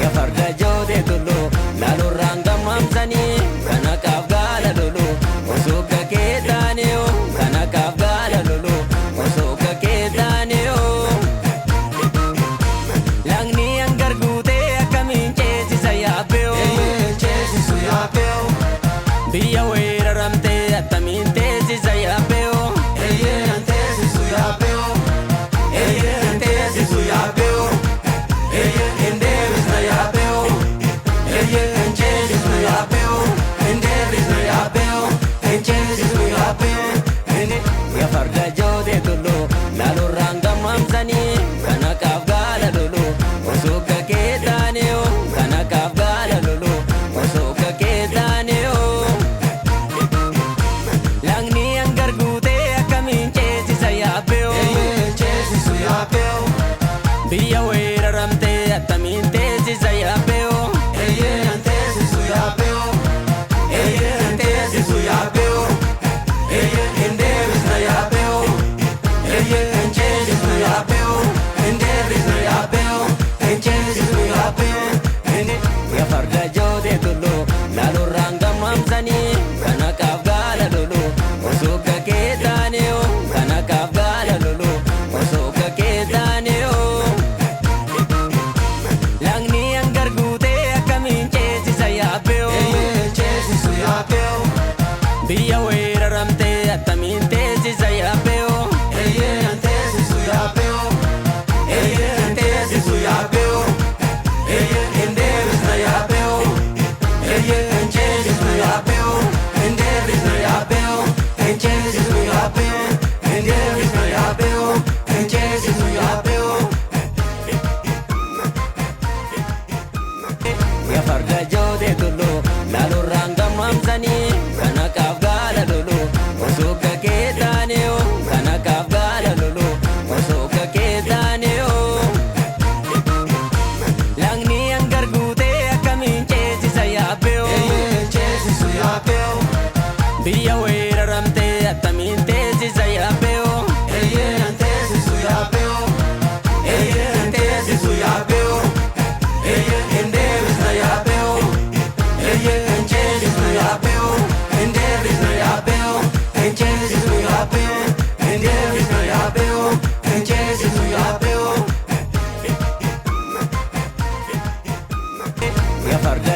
Ya farda jootee tullu laalurraan gammaamsanii kana kaaf gaala lolu osoo kakee taanee kana kaaf gaala lolu osoo kakee taanee. Lagni hangar guutee akkamiin ceesisa yaabbee. Ceesisu yaabbee. Biyya weeraramtee attamiin teessisa yaabbee. Eeyyee teessisu yaabbee. Eeyyee teessisu yaabbee. Eeyyee hin deebisna yaabbee. Eeyyee hin ceesisnu yaabbee. Hin deebisna yaabbee. Hin ceesisnu yaabbee. Ya farda jootee tullu laalurraan gammaamsanii kana kaaf gaala lolu osoo kakee taanee kana kaaf gaala lolu osoo kakee taanee. Lagni hangar guutee akkamiin ceesisa yaabbee. Eeyyee ceesisu yaabbee. Biyya weeraramtee attamiin teessisa yaabbee. Eeyyee teessisu yaabbee. Eeyyee teessisu yaabbee. Eeyyee hin deebisna yaabbee. Eeyyee hin ceesisnu yaabbee. Hin deebisna yaabbee. Hin ceesisnu yaabbee. Ya farda jootee tullu laalurraan gammaamsanii kana kaaf gaala lolu osoo kakee taanee kana kaaf gaala lolu osoo kakee taanee. Lagni hangar guutee akkamiin ceesisa yaabbee. Eeyyee ceesisu yaabbee. Biyya weeraramtee attamiin teessisa yaabbee. Eeyyee teessisu yaabbee. Eeyyee teessisu yaabbee. Eeyyee hin deebisna yaabbee. Eeyyee hin ceesisnu yaabbee. Hin deebisna yaabbee. Hin ceesisnu yaabbee. Hin deebisna yaabbee. Hin ceesisnu yaabbee. Ya farda jootee tullu laalurraan gammaamsanii kana kaaf gaala lolu osoo kakee taanee kana kaaf gaala lolu osoo kakee taanee. Lagni hangar guutee akkamiin ceesisa yaabbee. Eeyyee ceesisu yaabbee. Biyya weeraramtee attamiin teessisa yaabbee. Eeyyee teessisu yaabbee. Eeyyee teessisu yaabbee. Eeyyee hin deebisna yaabbee. Eeyyee hin ceesisnu yaabbee. Hin deebisna yaabbee. Hin ceesisnu yaabbee. Hin deebisna yaabbee. Hin ceesisnu yaabbee. Ya farda.